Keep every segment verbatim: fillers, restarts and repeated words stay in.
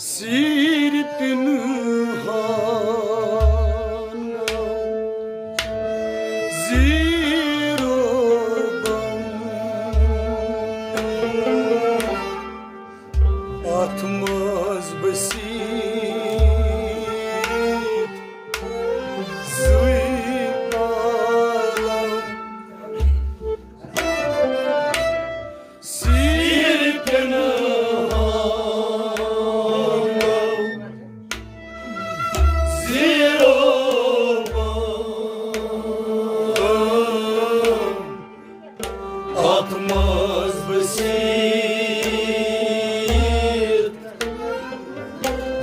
سیر پنہان zero bomb. اتھ منٛز بسیت زٕے عالم۔ سیر پنہان زیرو بم۔ اتھ منٛز بسیت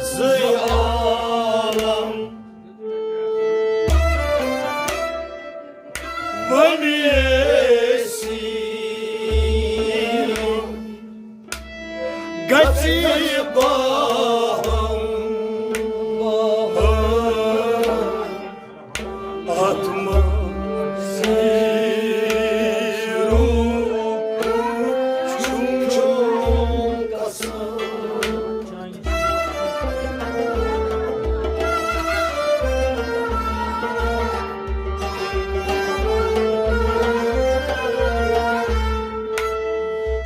زٕے عالم۔ ونیسی گژھِ باہم۔ اتھ منٛز زیرو چھُم قسم۔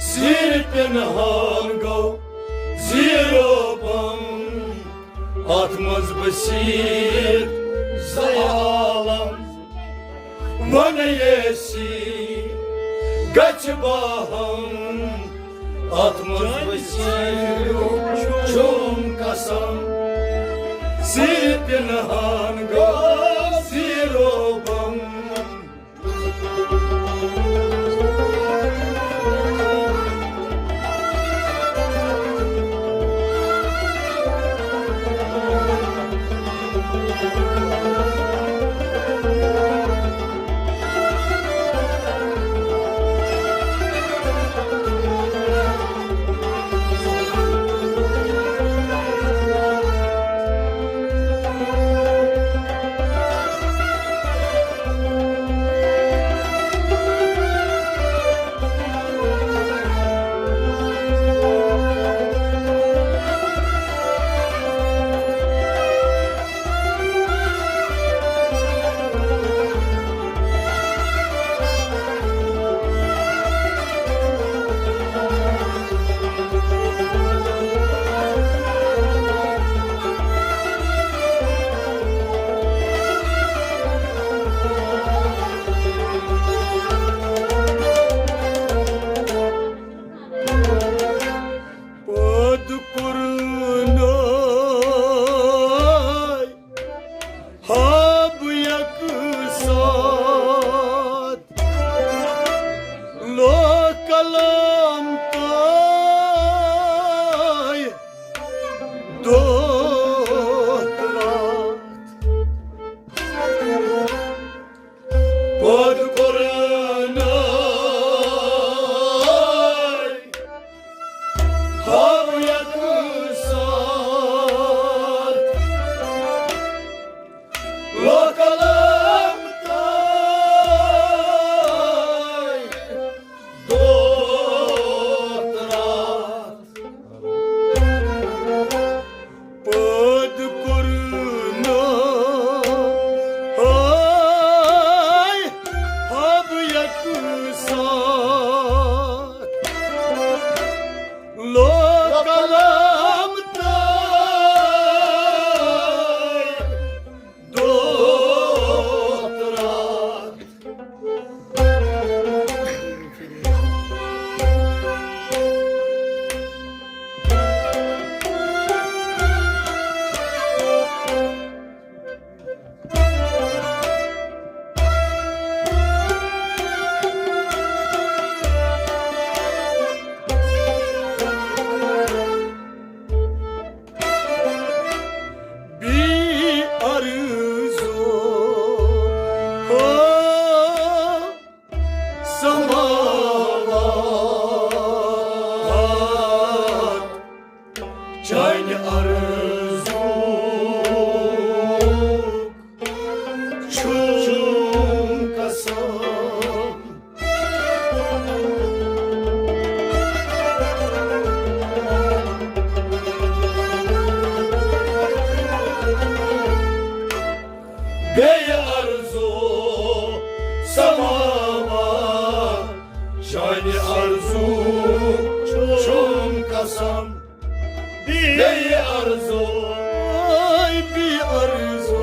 سیر پنہان گوٚو زیرو بم۔ اتھ منٛز بسیت زٕے عالم۔ ونیسی گژھِ باہم۔ اتھ منٛز بسیت چھُم قسم۔ سیر پنہان گوٚو زیرو بم۔ بیٚیہِ عرضو، بیٚیہِ عرضو،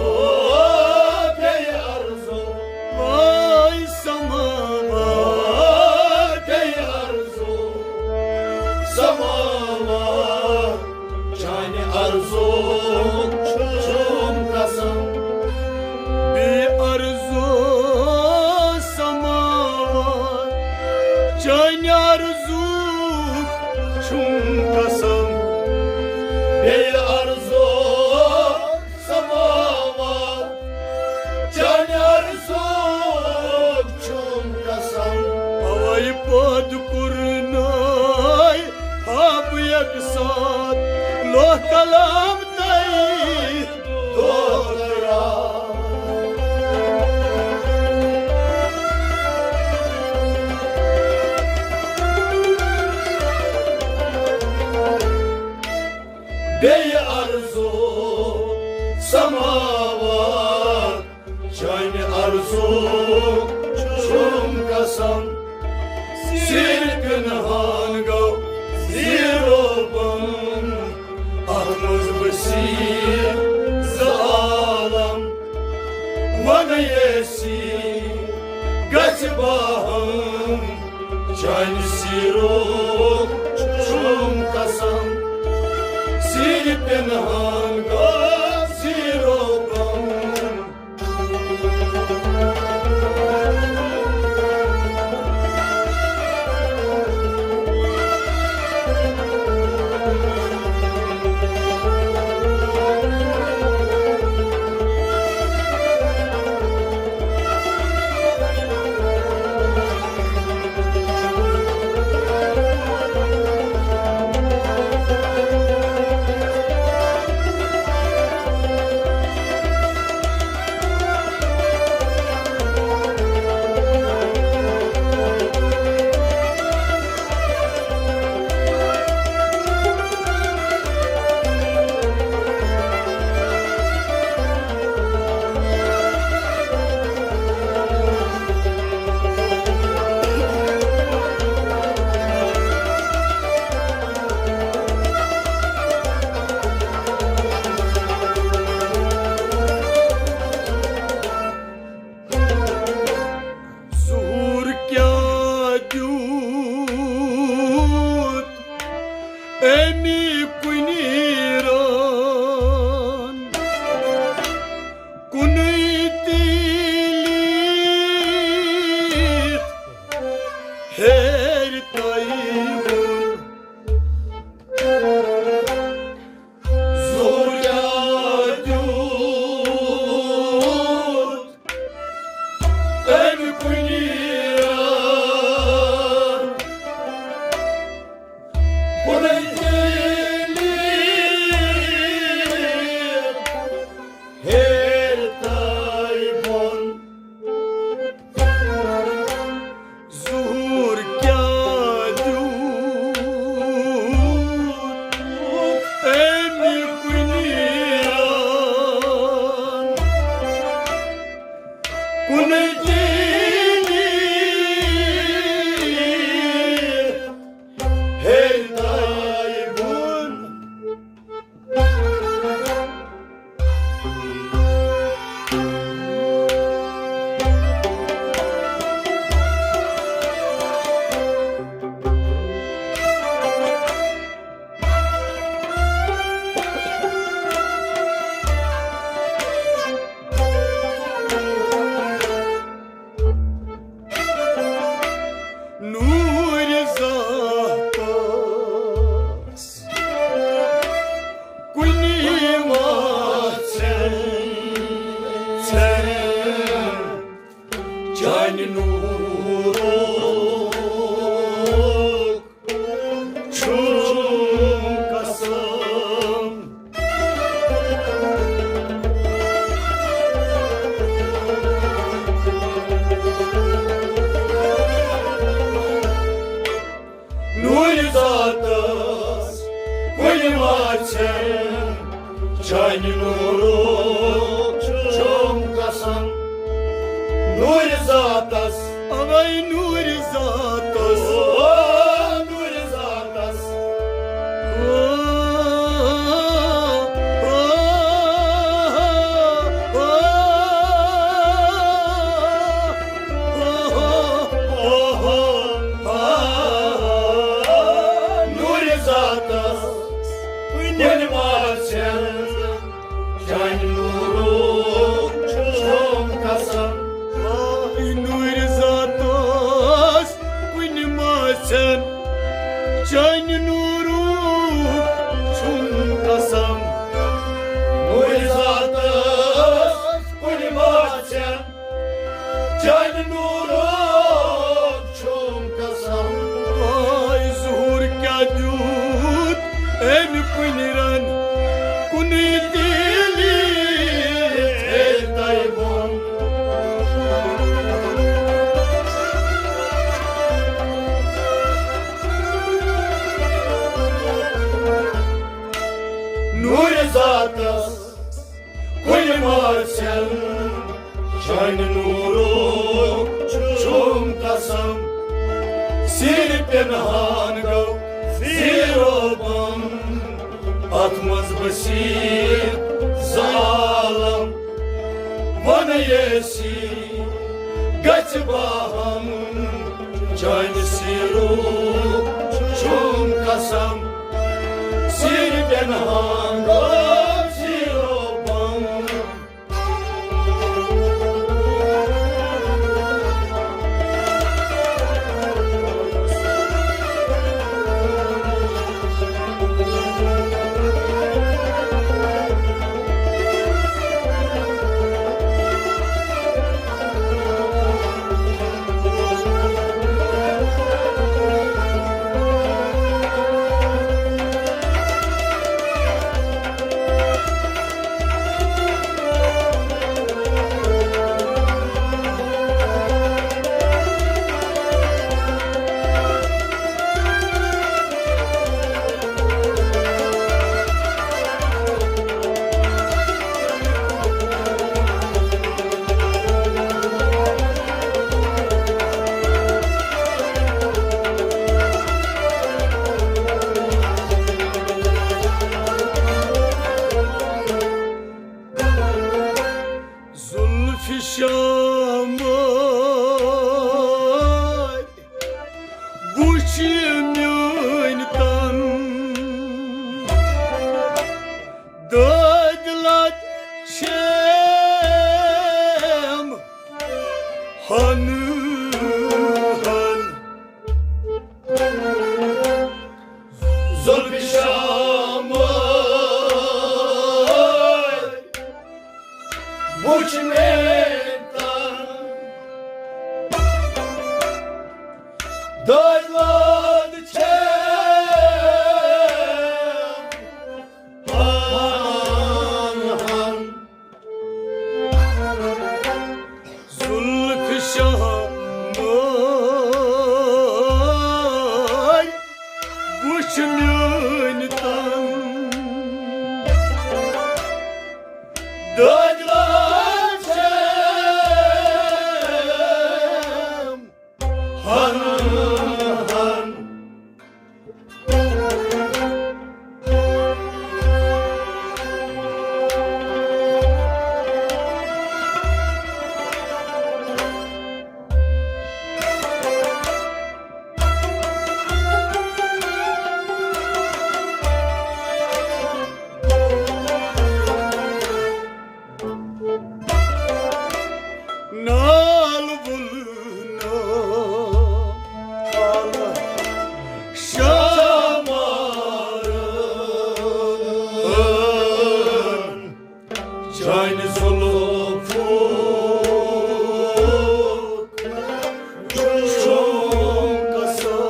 بیٚیہِ عرضو، وای سماوار، بیٚیہِ عرضو، سماوار، چانہِ عرضو چھُم قسم۔ بیٚیہِ عرضو سماوار، چانہِ عرضو چھُم قسم۔ بیٚیہِ عرضو سماوار، چانہِ عرضُک چھُم قسم۔ اوے پٲدٕ کوٚرنَے ہا بہٕ یکسان لوہ کلام تۄہہِ دۄہ تہٕ راتھ۔ بیٚیہِ عرضو سماوار، چانہِ عرضُک چھُم قسم۔ سیرِ پنہان گوٚو زیٖرو بۄن، اتھ منٛز بسی زٕ عالم۔ ونہٕ ییٚسی گژھِ باہم، چانہِ سیرُک چھُم قسم۔ سیرِ پنہان گوٚو زیٖرو بۄن۔ ظہور کیٛاہ دیُت أمۍ کُنی ران؟ کُنُے تیلی ہیرِ تۄہہِ ووٚن۔ ظہور کیٛاہ دیُت أمۍ کُنی ران؟ کُنُے تیلی ہیرِ تۄہہِ ووٚن۔ ظہور کیٛاہ دیُت أمۍ کُنی ران؟ کُنُے تیلی ہیرِ تۄہہِ ووٚن۔ نوٗرِ ذاتس کُنی وژھٮ۪ن ژھٮ۪ن، چانہِ نوٗرُک چھُم قسم۔ نوٗرِ ذاتس کُنہِ وژھٮ۪ن، چانہِ نوٗرُک چھُم قسم۔ نوٗرِ ذاتس، اوے نوٗرِ ذاتس، او نوٗرِ ذاتس، ژن چانہِ نوٗرُک چھُم قسم۔ نوٗرِ ذاتس کُنہِ ماژٮ۪ن چانہِ نوٗرُک چھُم قسم۔ آے ظہوٗر کیٛاہ دیُت أمۍ کُنہِ رن، کُنُے تیلی تھے تۄہہِ بۄن۔ نوٗرِ ذاتس کُنہِ ماژٮ۪ن چانہِ نوٗرُک چھُم قسم۔ سِرِ پٮ۪نہان گوٚو زیٖرو بۄن، اتھ منٛز بسی زٕ عالم۔ ونہٕ ییٚسی گژھِ باہم، چانہِ سیٖرُک چھُم قسم۔ سِرِ پٮ۪نہان گوٚو زیٖرو بۄن۔ زلفِ شامٲرۍ وُچھ میٲنۍ تن، دٲدۍ لد چھیم ہن ہن۔ زلفِ شامٲرۍ وُچھ میٲنۍ تن، دٲدۍ لد چھیم ہن ہن۔ زلفِ شامٲرۍ وُچھ میٲنۍ تن، دٲدۍ لد چھیم ہن ہن۔ نال وُلنا کالہ شامارن، چانہِ زلفُک چھُم قسم۔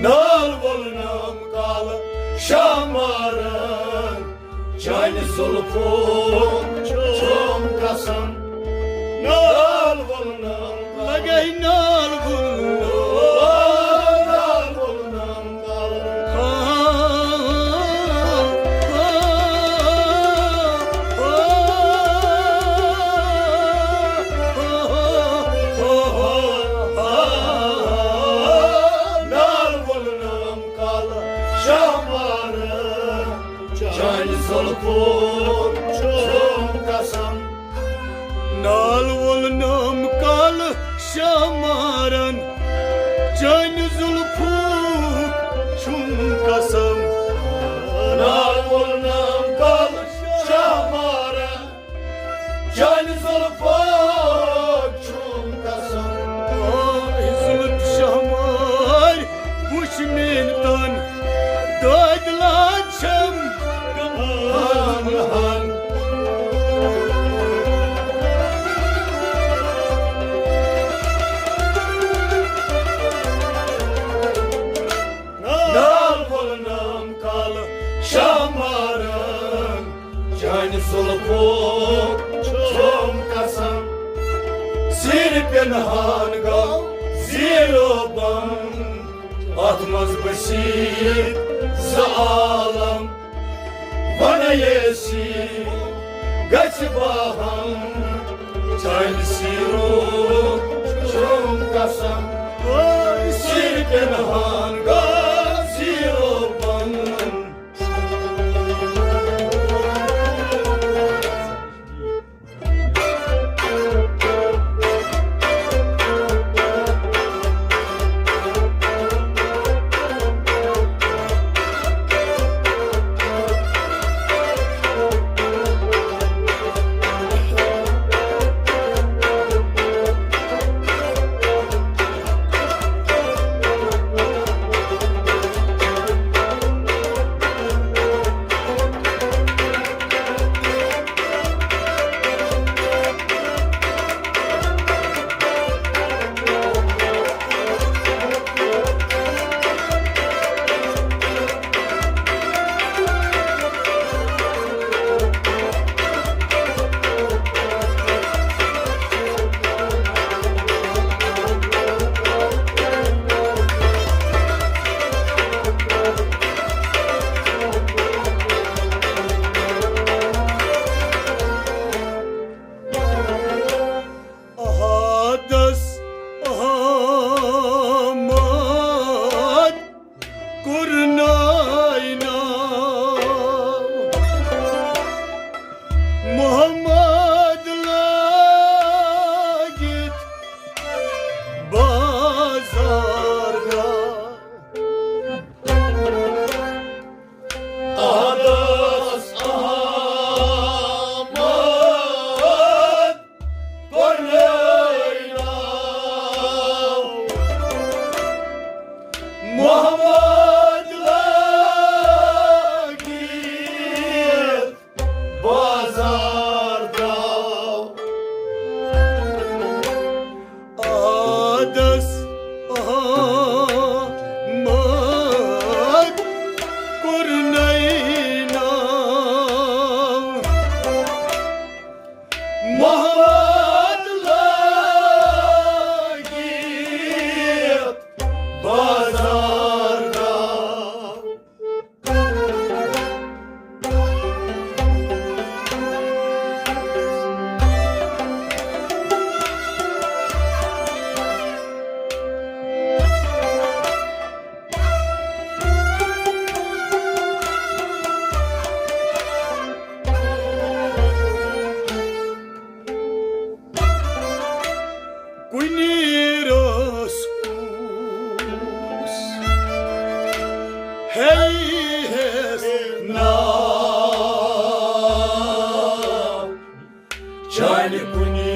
نال وُلنم کالہٕ شامارن، چانہِ زُلفُک چھُم قسم۔ نال وُلنم لگے نال وُلنم۔ نال وُلنم۔ نال وُلنم کالہٕ شامارن، چانہِ زُلفُک چھُم قسم۔ نال وُلنم کالہٕ شامارن، چانہِ زُلفُک چھُم قسم۔ نال وُلنم دٲدۍ لٲدۍ چھَم گَملہٕ ہَن۔ نال وول نام کالہٕ شامارن، چانہِ زُلفو چھوم قسم۔ سیرِ پِنہان گوٚو زیٖرو بند، اتھ منٛز بٔسِتھ زٕ عالم۔ ونیسی گژھِ باہم، چانہِ سیٖرُک چھوم قسم۔ سیرِ پِنہان گوٚو زیٖرو بند۔ احدس احمد کوٚر ناے ناو، محمد لٲگِتھ بازار درٛاو۔ احدس احمد کوٚر ناو، محمد لٲگِتھ بازار درٛاو۔ احدس احمد کوٚر ناے ناو، محمد لٲگِتھ بازار درٛاو۔ کُنہِ رٲژ کُس ہیٚیہِ ہَس ناو، چانہِ کُنہِ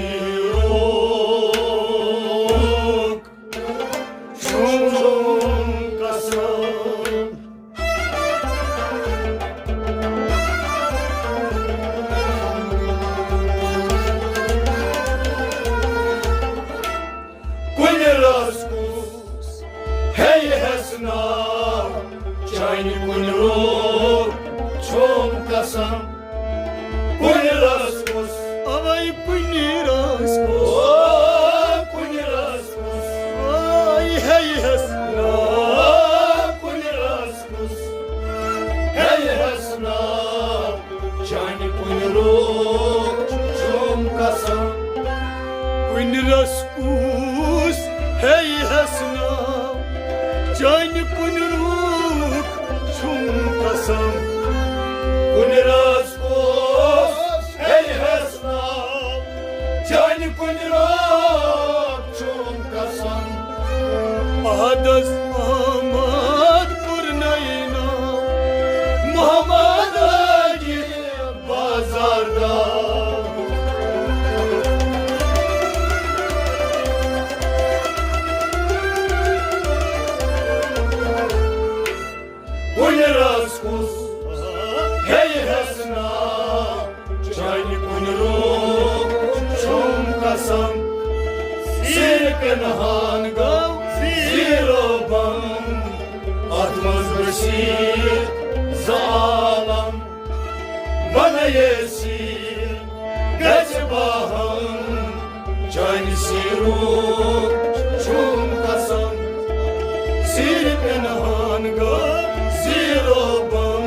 رُک چھُم قسم۔ کُنہِ رٲژ کُس ہیٚیہِ ہَس ناو، چانہِ کُنہِ رُک چھُم قسم۔ کُنہِ رٲژ کُس، اوے کُنہِ رٲژ کُس، او، کُنہِ رٲژ کُس، اوے ہیٚیہِ ہَس ناو، کُنہِ رٲژ کُس ہیٚیہِ ہَس ناو، چانہِ کُنہِ رُک چھُم قسم۔ کُنہِ رٲژ کُس ہیٚیہِ ہَس ناو، چانہِ کُنہِ رُک چھُم قسم۔ کُنہِ رٲژ ہے حسنا، چانہِ کُنہِ روح چھُم قسم۔ سِر پنہان گوٚو زیٖرو بم، اتھ منٛز بٔسیٖتھ زٕ عالم۔ بنٲیے سیٖر گژھِ باہم، چانہِ سیٖرُک چھُم قسم۔ سِر پنہان گوٚو زیٖرو بم۔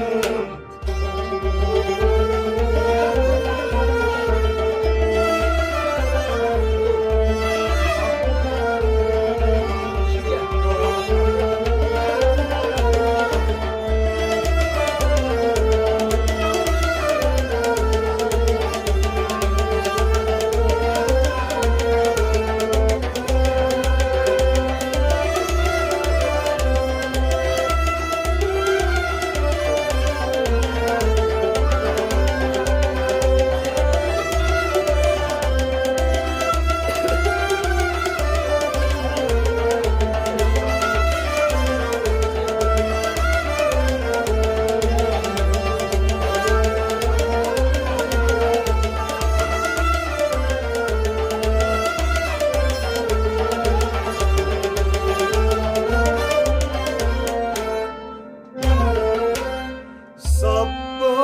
سبا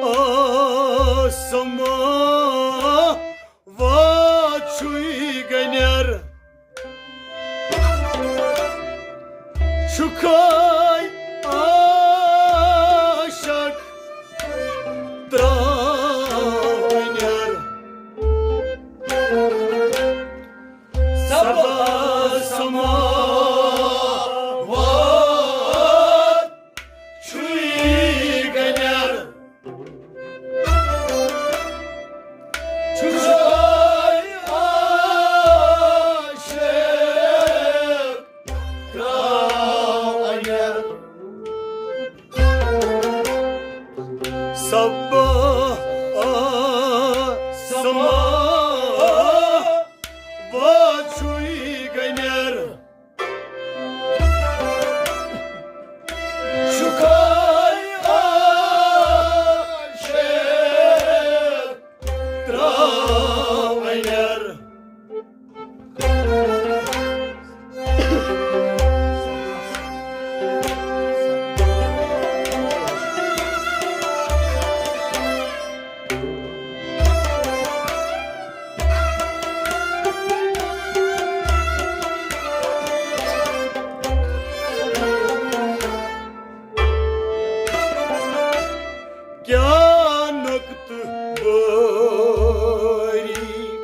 آسما وات چھُے گنیر، چھُکھے عاشق ترٛاونیر۔ سبا سماوات چھُے گنیر، چھُے عاشق ترٛاونیر۔ سبا آسما وات چھُے گنیر، چھُکھے عاشق ترٛاونیر۔ کیٛاہ نۄقطہٕ باریٖک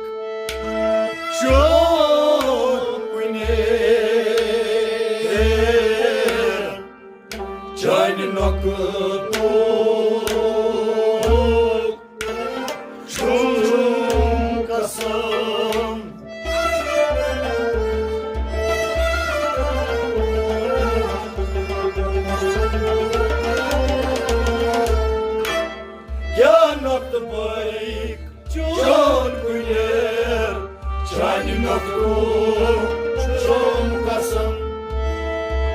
چون کُنہِ، چانہِ نۄقطُک چھُم قسم۔ کیٛاہ نۄقطہٕ باریٖک چون کُنیر، چانہِ نۄقطُک چھُم قسم۔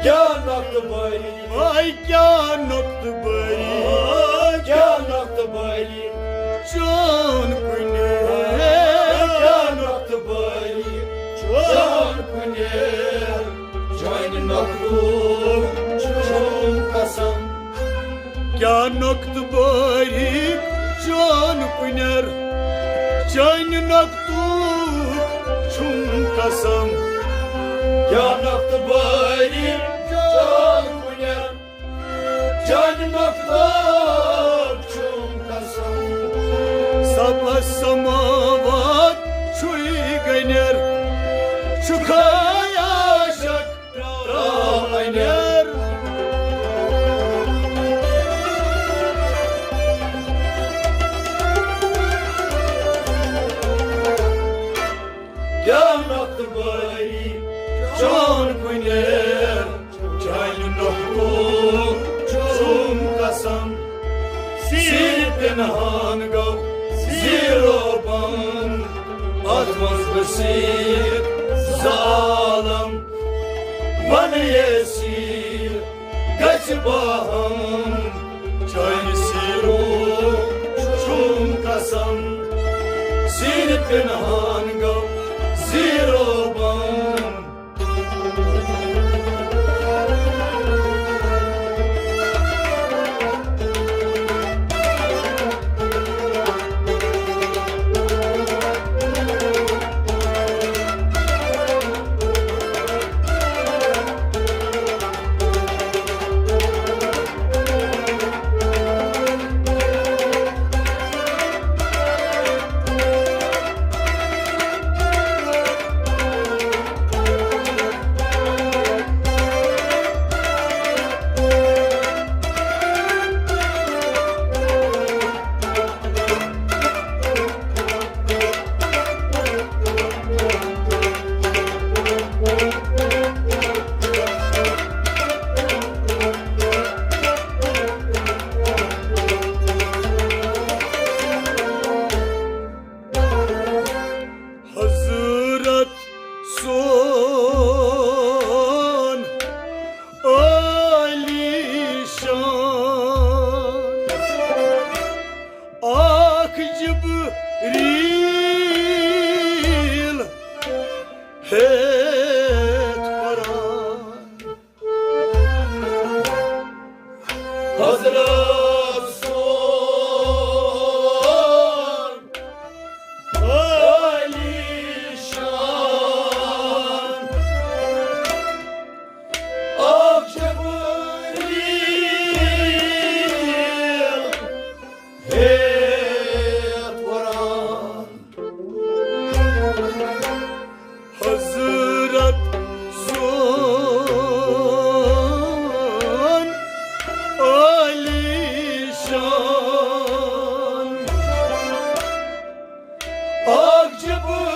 کیٛاہ نۄقطہٕ باریٖک، آے کیٛاہ نۄقطہٕ باریٖک، آے کیٛاہ نۄقطہٕ باریٖک چون کُنیر، آے کیٛاہ نۄقطہٕ باریٖک چون کُنیر، چانہِ نۄقطُک چھُم قسم۔ کیٛاہ نۄقطہٕ باریٖک چون کُنیر، چانہِ نۄقطُک چھُم قسم۔ کیٛاہ نۄقطہٕ باریٖک چون کُنیر، چانہِ نۄقطُک چھُم قسم۔ سبا سماوات چھُے گنیر، چھُکھے عاشق ترٛاونیر۔ کیٛاہ نۄقطہٕ باریٖک چون کُنیر، چانہِ نۄقطُک چھُم قسم۔ سِر پنہان گوٚو زیٖرو بم، اتھ منٛز بٔسیٖتھ زٕ عالم۔ ونہٕ یے سیٖر گژھِ باہم، پنہان گوٚو زیٖرو بم۔ حضرت سون عالی شان، اکھ جبریل ہیتھ قرآن۔ حضرت سون عالی شان، اکھ جبریل ہیتھ قرآن۔ حضرت سون عالی شان، اکھ جبریل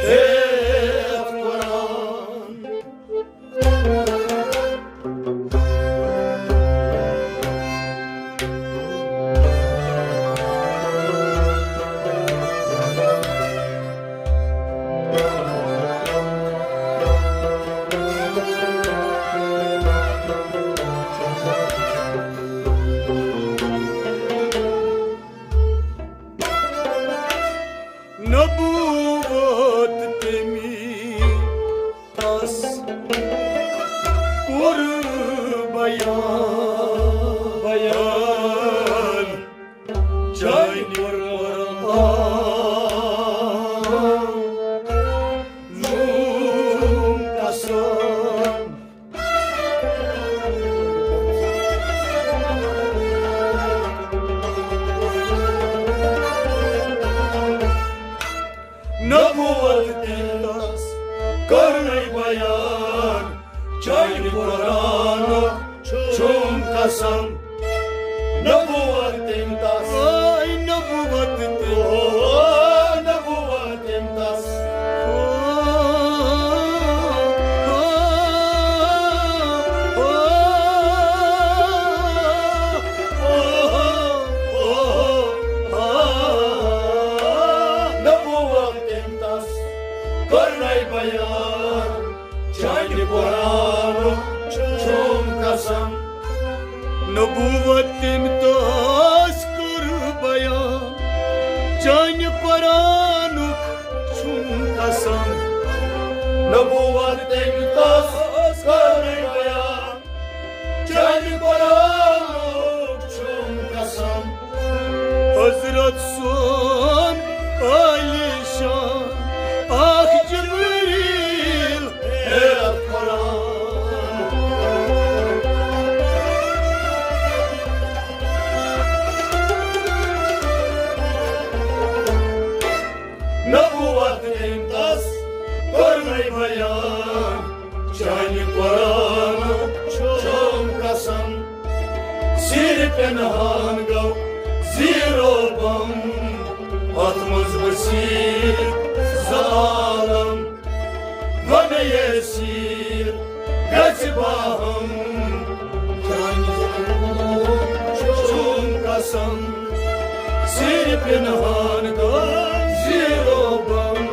ہیتھ قرآن۔ نبوت تمی تس کوٚر بیان، بیان۔ چانہِ قرآن نوم قسم۔ نبوت تٔمۍ تس کرنَے بیان، چانہِ قرآنُک چھُم قسم۔ نبوت تٔمۍ تس، اے نبوت تٔمۍ، او نبوت تٔمۍ تس۔ نبوت تٔمۍ تس کرنَے بیان، چانہِ قرآنُک چھُم قسم۔ نبوت تٔمۍ تس کٔر بیان، چانہِ قرآنُک چھُم قسم۔ نبوت تٔمۍ تس کٔر بیان، چانہِ قرآنُک چھُم قسم۔ حضرت سون عالی شان، اکھ جبریل ہیتھ قرآن۔ نبوت تٔمۍ تس کرنَے بیان، چانہِ قرآنُک چھُم قسم۔ سیرِ پنہان گوٚو زیٖرو بم، اتھ منٛز بسیت زٕ عالم۔ ونہٕ ییٚلہِ سیٖر گژھِ باہم، چانہِ چھُم قسم۔ سیرِ پنہان گوٚو زیٖرو بم۔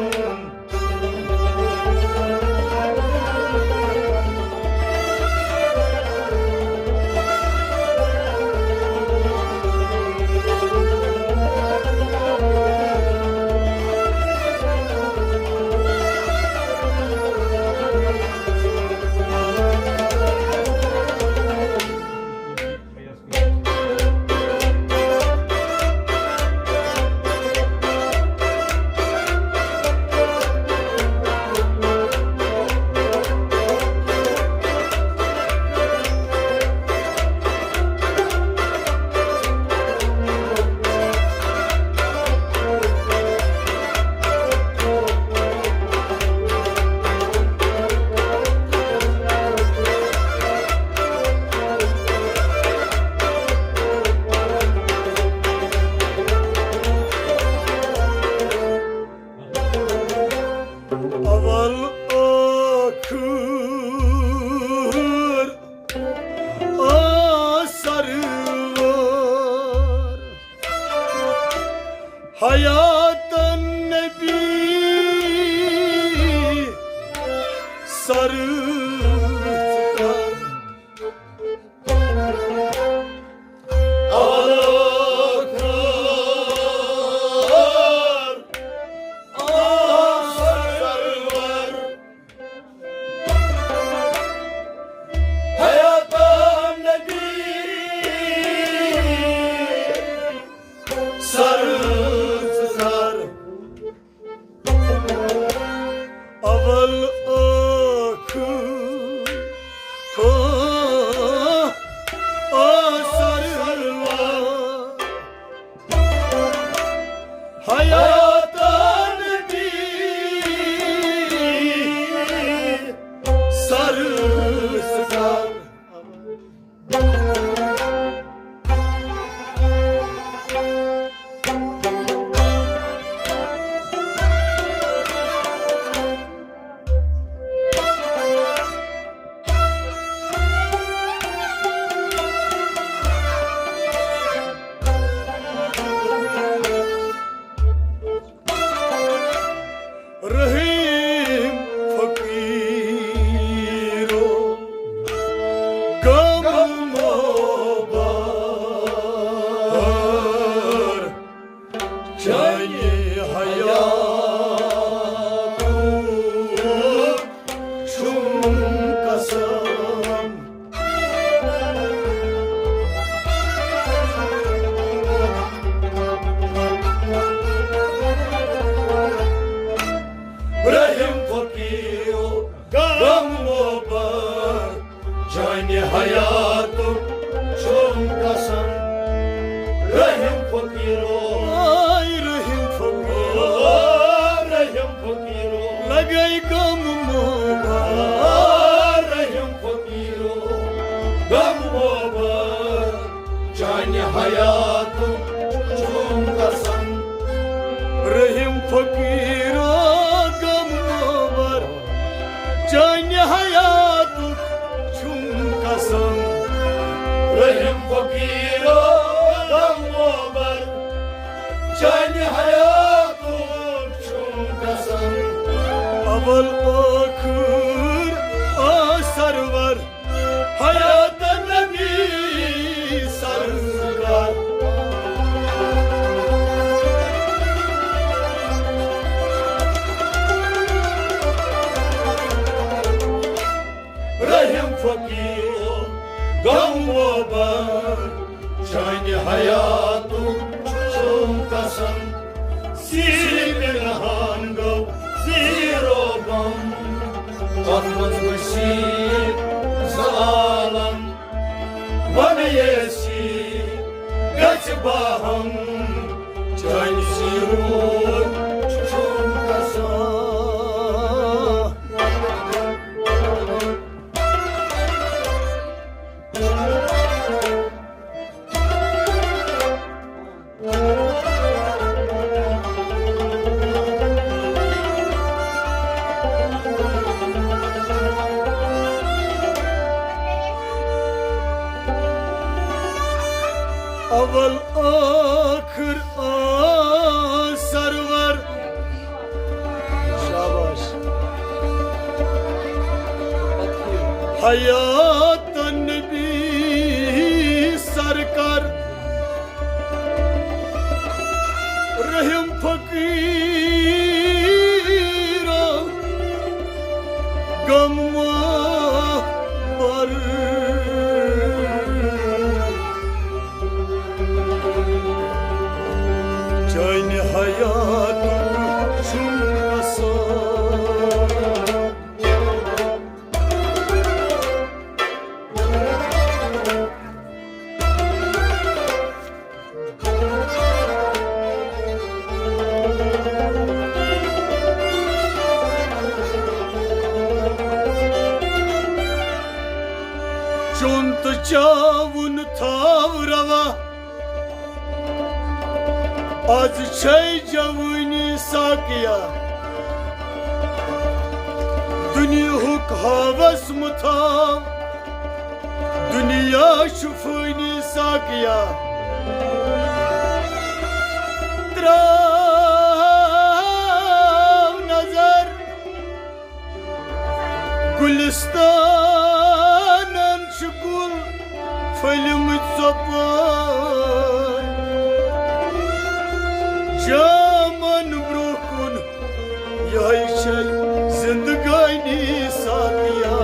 سر ژٕ کر۔ اول ٲخر آ سرور، حیات نبی سر ژٕ کر۔ اول ٲخر آ سرور، حیات نبی سر ژٕ کر۔ رحیم فقیرو غم مبار، چانہِ حیاتُک چھُم قسم۔ رحیم فقیرو غم مبار، چانہِ حیاتُک چھُم قسم۔ رحیم فقیرو، آے رحیم فقیرو، رحیم فقیرو، لگے غم مبار۔ رحیم فقیرو، غم مبار، چانہِ حیاتُک چھُم قسم۔ رحیم فقیرو، غم مبار، چانہِ حیاتُک چھُم قسم۔ رحیم فقیرو، غم مبار، چانہِ حیاتُک چھُم قسم۔ اول ٲخر آ سرور، حیات نبی سرکار۔ رحیم فقیرو، غم مبار، چانہِ حیاتُک چھُم قسم۔ سیٖر پِنہان گوٚو زیٖرو بم، تَتھ منٛز ؤسیٖر زٕ عالم۔ وَنہٕ ییٚسی گژھِ باہم، چانہِ سیٖرُک چھُم قسم۔ اول ٲخر آ سرور۔ شاباش۔ حیات نبی سرکار۔ رحیم فقیرو، غم مبار، چانہِ حیاتُک چھُم قسم۔ چون تہٕ چاوُن تھاو روا، از چھے جوٲنی ساقیا۔ دُنیاہُک ہوس مہٕ تھاو، دُنیا چھُ فٲنی ساقیا۔ تراو نظر گُلِستانَن چھُ گُل پھٔلۍمٕتۍ ژۄپٲرۍ، جامَن برٛونٛہہ کُن، یِہوٚے چھےٚ زِندگٲنی ساقیا۔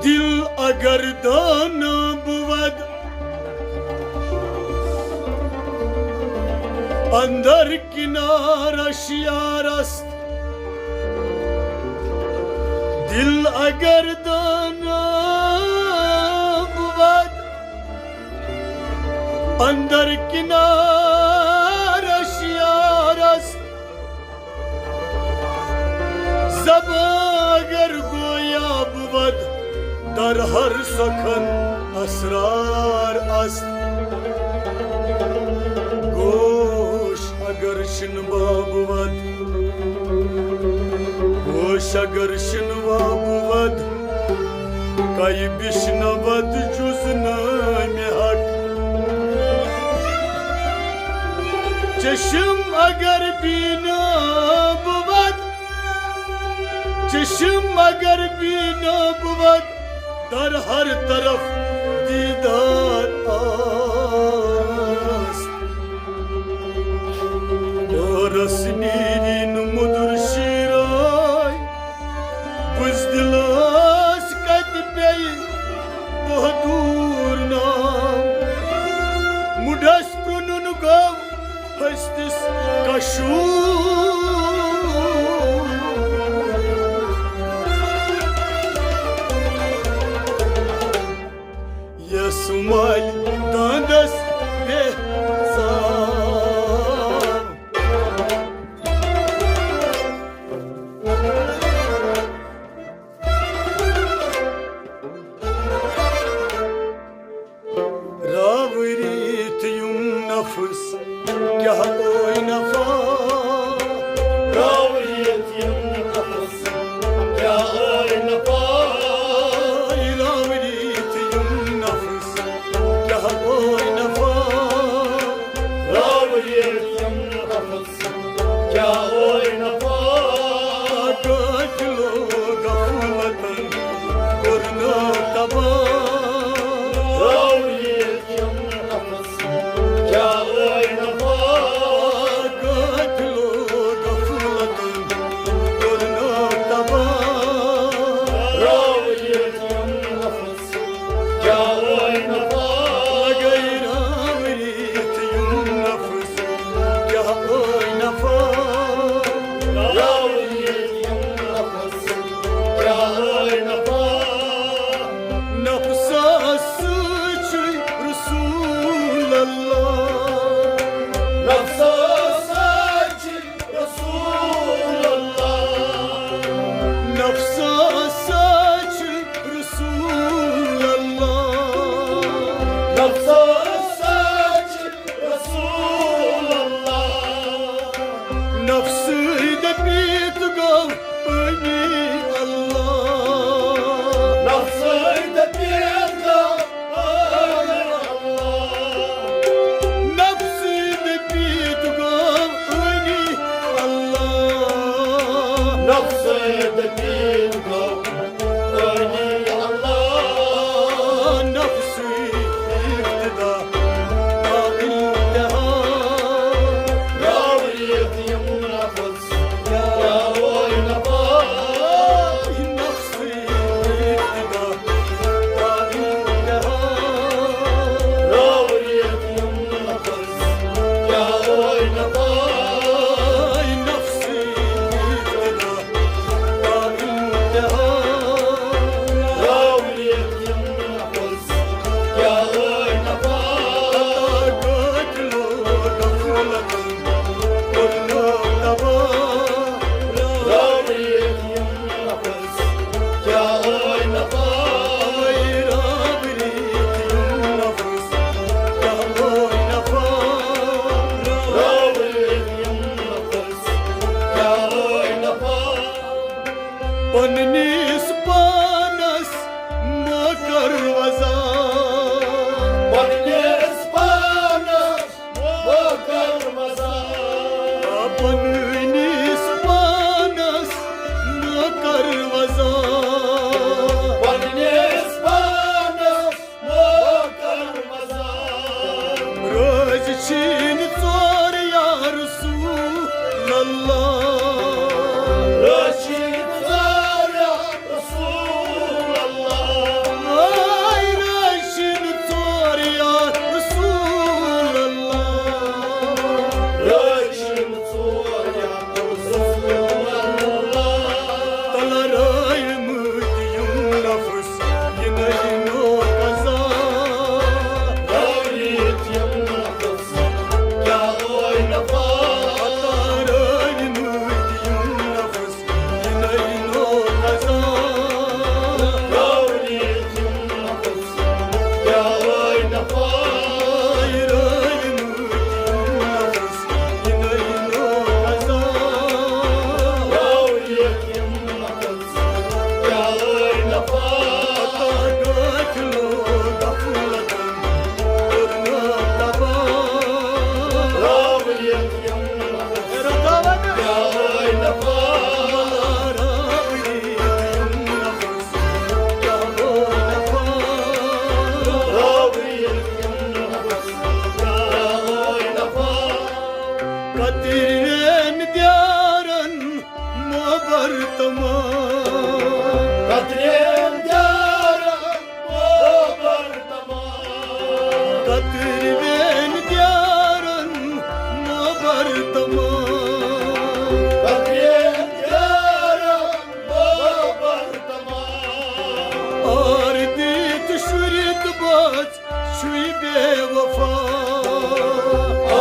دِل اگر دانہٕ بہٕ وَدٕ، اندر کنارس یارس، دل اگر دانا بود، اندر کنارس یارس، زبان اگر گویا بود، در هر سخن اسرار است. گوش اگر شنوا بود، گوش اگر شنوا بود، کای بشنود جز نام حق. چشم اگر بینا بود، چشم اگر بینا بود، در هر طرف دیدار است. دارس نیرین مدر شیرای، بزدلاس کت پی بہادور نام. مڈس پرنن گو ہستس کشور. یس مالۍ داندس بے ژاو. راوریت یم نفس کیٛاہ ٲے نفع. راوریت یم نفس کیٛاہ ٲے نفع. راوریت یم نفس کیٛاہ ٲے نفع. راوریت یم نفس کیٛاہ ٲے نفع. قافلو غفلتن کوٚرنو تباہ. راوریت یم نفس کیٛاہ ٲے نفع. قافلو غفلتن کوٚرنو تباہ. راوریت یم نفس کیٛاہ ٲے نفع. گٔے راوریت یم نفس کیٛاہ ٲے نفع. راوریت یم نفس کیٛاہ ٲے نفع. نفسس سۭتۍ چھُے رسول اللہ. نفسس سۭتۍ چھُے رسول اللہ. نفسس سۭتۍ چھُے رسول اللہ. نفسس سۭتۍ چھُے رسول اللہ. نفسٕے دٔپِتھ گوٚو ٲنی اللہ. نفسٕے دٔپِتھ گوٚو ٲنی اللہ. نفسٕے دٔپِتھ گوٚو ٲنی اللہ. نفسٕے دٔپِتھ گوٚو ٲنی اللہ. نفسٕے ابتدا تا انتہا. راوریت یم نفس پننِس پانس مہ کر وزا۔ پننِس پانس مہ کر وزا۔ رٲضۍ چھِنہٕ ژور یا رسول اللہ۔ رٲضۍ چھِنہٕ ژور یا رسول اللہ۔ آے رٲضۍ چھِنہٕ ژور یا رسول اللہ۔ رٲضۍ چھِنہٕ ژور یا رسول اللہ۔ تلہٕ رٲوۍ مٕتۍ یِم نفس، یہِ نٔے نوٚو قضا۔ رٲوۍ یِم نفس، کیٛاہ ٲے نفس۔ تلہٕ رٲوۍ مٕتۍ یِم نفس، قطرین دیارن مبر تمام۔ قطرین دیارن مبر تمام۔ قطرین دیارن مبر تمام۔ قطرین دیارن مبر تمام۔ آر دیت شُرۍ تہٕ بٲژ چھُے بے وفا۔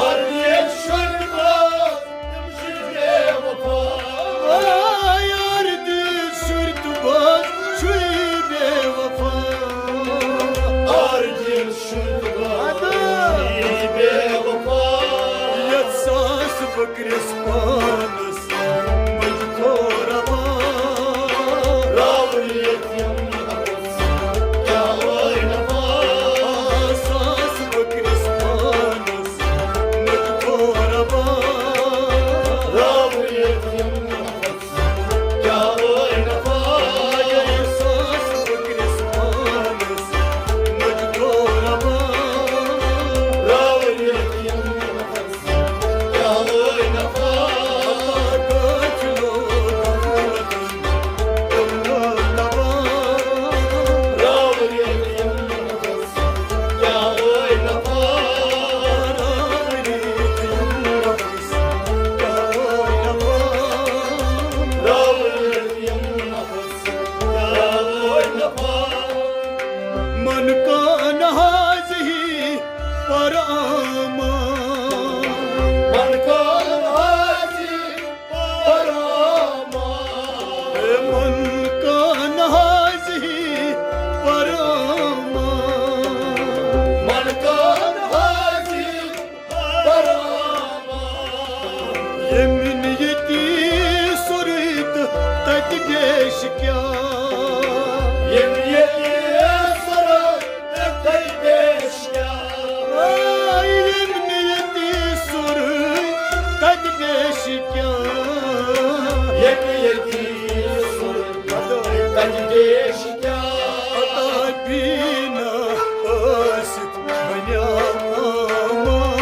آر دیت شُرۍ تہٕ بٲژ تِم چھِ بے وفا۔ آے آر دیت شُرۍ تہٕ بٲژ چھُے بے وفا۔ آر دیت شُرۍ تہٕ بٲژ چھُے بے وفا۔ یتھ ساس بکرِس پانس مجھ کو روا۔ راولیت یمن کیا ٲے نفا۔ ساس بکرِس پانس مجھ کو روا۔ راولیت یمن کیا ٲے نفا۔ ساس بکرِس پانس مجھ کو روا۔ راولیت یمن من کان حاضی پر آما۔ من کان حاضی پر آما۔ من کان حاضی پر آما۔ من کان حاضی پر آما۔ یمن یتی سرت تت دیش کیا۔ یمن یتی سرت تت دیش کیا۔ آے یمن یتی سرت تت دیش کیا۔ یمن یتی سرت تت دیش کیا۔ عطا بینا ٲسِتھ بنیاو آما۔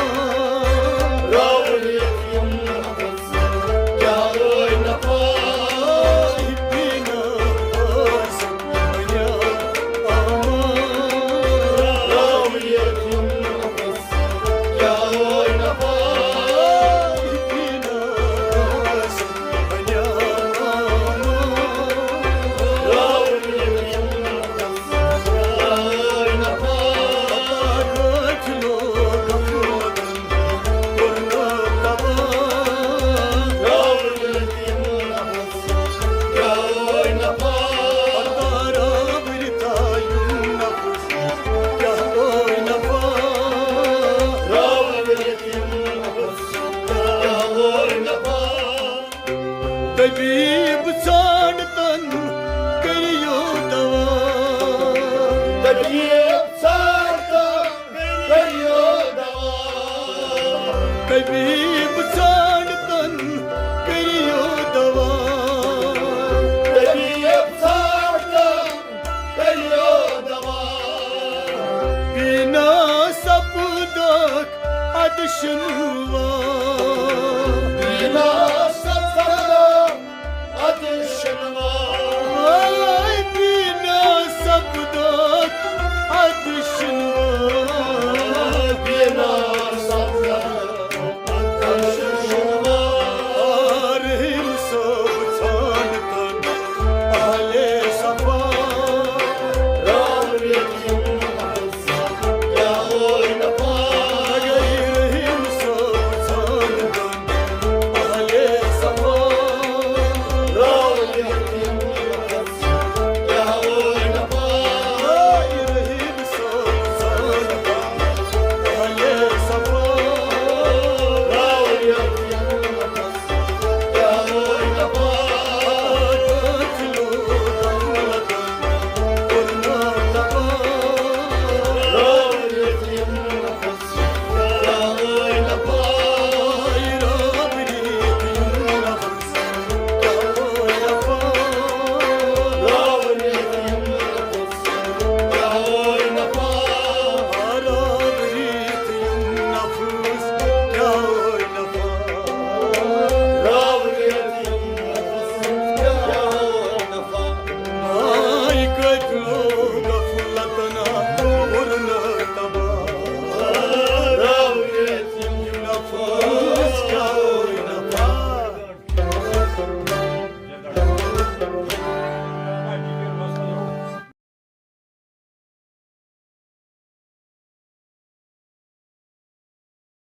راولیت یمن کیا ٲے نفا۔ دبی